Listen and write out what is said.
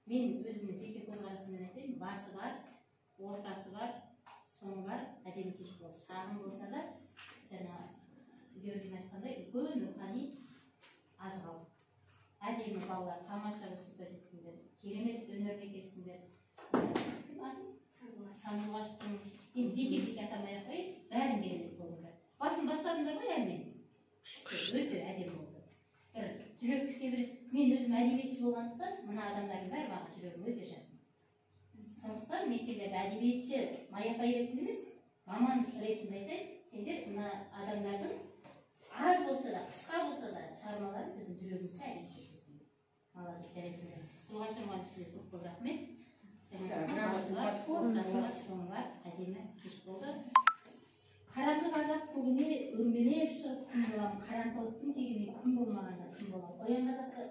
Мен өзімнің жеке көзқарасыммен айтайын, басы бар, ортасы бар, соңы бар әдемі кеш болды. Шағын болса да, жаңа Георгийдің айтқандай, үлкен рухани азық алдық. Әдемі балалар, тамаша выступать еттіңдер, керемет өнерлі екенсіңдер. Кім аты? Сандуғаштың, енді жеке жеке атамай ақ қояйын, бәрін керемет болдыңдар. Басын бастадыңдар ғой әнмен. Күшті, өте әдемі болды. Бір жүректі тебірет. Мен өзім әдебиетші болғандықтан, мына адамдардың бәрі маған жүрегім өте жақын. Сондықтан мен сендерді әдебиетші Майя апай ретінде емес, маман ретінде айтайын, сендер мына адамдардың аз болса да, қысқа болса да шығармалары біздің жүрегімізге әдемі жеткізді. Молодец, жарайсыңдар. Сұлуғаш мұғалім, сізге көп көп рахмет. Жаңағы басы бар, ортасы бар, соңы бар, әдемі кеш болды. Қараңғы қазақ көгіне өрмелеп шығып күн боламын, қараңғылықтың кегіне күн болмағанда күн боламын. Оян қазақты